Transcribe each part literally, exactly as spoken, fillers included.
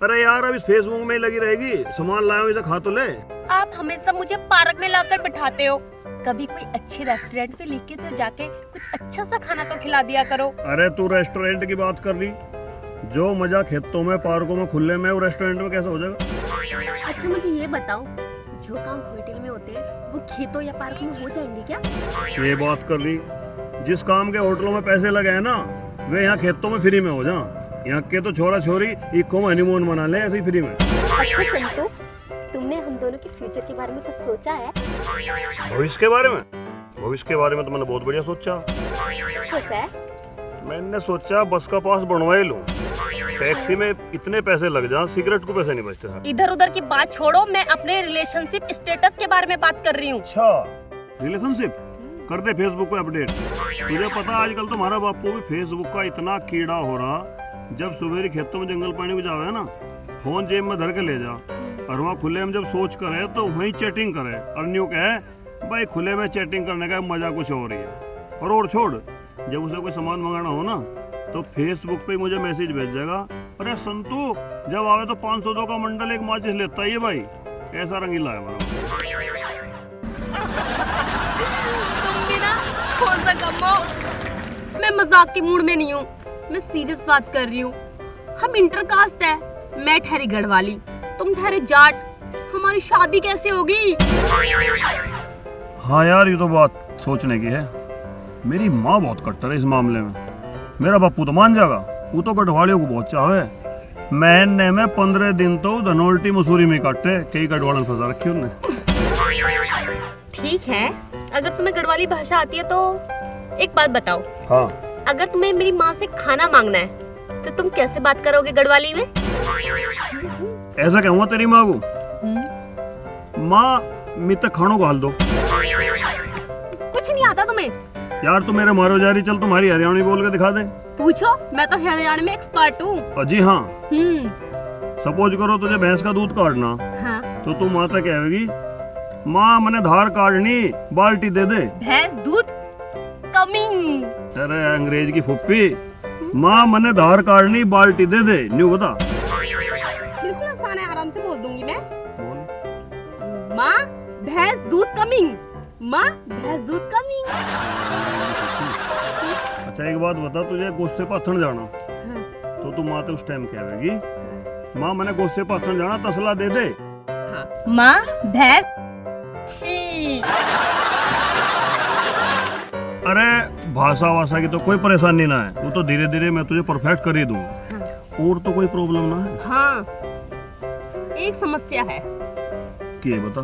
अरे यार, अब इस Facebook में ही लगी रहेगी, सामान लाया हूँ, इसे खा तो ले। आप हमेशा मुझे पार्क में लाकर बिठाते हो, कभी कोई अच्छे रेस्टोरेंट पे लेके तो जाके कुछ अच्छा सा खाना तो खिला दिया करो। अरे, तू रेस्टोरेंट की बात कर रही, जो मजा खेतों में, पार्कों में, खुले में, वो रेस्टोरेंट में कैसे हो जाएगा? अच्छा, मुझे ये बताओ, जो काम होटल में होते हैं, वो खेतों या पार्क में हो जाएंगे क्या? ये बात कर रही, जिस काम के होटलों में पैसे लगे हैं ना, वे यहाँ खेतों में फ्री में हो जा। यहाँ के तो छोरा छोरी इको में हनीमून मना ले ऐसे ही फ्री में। अच्छा संतू, तुमने हम दोनों के फ्यूचर के बारे में कुछ सोचा है? भविष्य के बारे में? भविष्य के बारे में तो मैंने बहुत बढ़िया सोचा। सोचा है? मैंने सोचा बस का पास बनवा ही लूं। टैक्सी में इतने पैसे लग जा, सिगरेट को पैसे नहीं बचते। इधर उधर की बात छोड़ो, मैं अपने रिलेशनशिप स्टेटस के बारे में बात कर रही हूँ। अच्छा, रिलेशनशिप कर दे Facebook पे अपडेट। तुझे पता है आजकल तुम्हारा बापू भी Facebook का इतना कीड़ा हो रहा, जब सवेरे खेतों में जंगल पानी को जावे है ना, फोन जेब में धर के ले जा, और वहाँ खुले में जब सोच करे तो वहीं चैटिंग करे और न्यू कहे, भाई, खुले में चैटिंग करने का मजा कुछ और ही है। और और छोड़, जब उसे कोई सामान मंगाना हो ना, तो Facebook पे ही मुझे मैसेज भेज देगा, अरे संतू, जब आवे तो पाँच सौ दो का मंडल एक माचिस लेता ही है भाई। ऐसा रंगीला है हमारा। तुम भी ना, हो सका मो। मैं मजाक के मूड में नहीं हूँ, मैं सीरियस बात कर रही हूँ। हम इंटरकास्ट है, मैं ठहरी गढ़वाली, तुम ठहरे जाट, हमारी शादी कैसे होगी? हाँ यार, ये तो बात सोचने की है। मेरी माँ बहुत कट्टर है इस मामले में। मेरा बापू तो मान जाएगा, वो तो गढ़वालियों को बहुत चाहे। महीने में पन्द्रह दिन तो धनोल्टी मसूरी में काटे, कई गढ़वालन फंसा रखी उनने। ठीक है, अगर तुम्हें गढ़वाली भाषा आती है तो एक बात बताओ। हाँ। अगर तुम्हें मेरी माँ से खाना मांगना है तो तुम कैसे बात करोगे गढ़वाली में? ऐसा कहूँगा तेरी माँ को, हम्म। माँ, मित खाणो घाल दो। कुछ नहीं आता तुम्हें। यार, तू मेरे मारो जा रही, चल तुम्हारी हरियाणवी बोल के दिखा दे। पूछो, मैं तो हरियाणवी में एक्सपर्ट हूँ। अ, जी हाँ। हम्म। सपोज करो तुझे भैंस का दूध काढ़ना, हाँ। तो तू माँ तक कहेगी, माँ, मने धार काढ़नी, बाल्टी दे दे। भैंस दूध कमिंग। अरे अंग्रेज की फुप्पी, माँ, मने धार काढ़नी, बाल्टी दे दे, न्यू बता। बिल्कुल आसान है, आराम से बोल दूंगी मैं। बोल। माँ, भैंस दूध कमिंग। माँ, भैंस दूध कमिंग। अच्छा, एक बात बता, तुझे गोसे पाथण जाना, हाँ। तो तू माँ तो उस टाइम कहेगी, हाँ। माँ, मने गोसे पाथण जाना, तसला दे दे। हाँ। माँ, भैंस छी। अरे, भाषा वाषा की तो कोई परेशानी ना है, वो तो धीरे धीरे मैं तुझे परफेक्ट कर ही दूंगा। हाँ। और तो कोई प्रॉब्लम ना है? हाँ, एक समस्या है। के बता?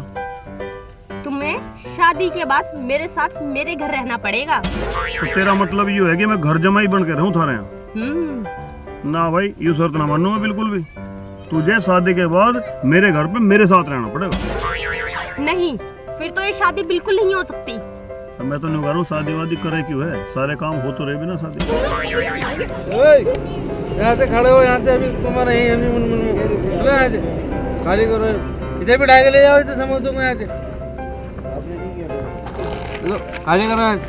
तुम्हें शादी के बाद मेरे साथ मेरे घर रहना पड़ेगा। तो तेरा मतलब यो है कि मैं घर जमाई बन के रहूं थारे यहाँ? हम्म। ना भाई, यो शर्त ना मानूं मैं बिल्कुल भी। तुझे शादी के बाद मेरे घर पे मेरे साथ रहना पड़ेगा। नहीं, फिर तो ये शादी बिल्कुल नहीं हो सकती। तो मैं तो न्यू कह रहा हूँ, शादी वादी करे क्यों है, सारे काम हो तो रहे बिना शादी। ओए, यहाँ से खड़े हो, यहाँ से अभी तुम्हारा यही हनीमून मून। चलो यहाँ से, खाली करो, इधर बिठा के ले जाओ इधर समोसों को यहाँ से। चलो, खाली करो यहाँ से।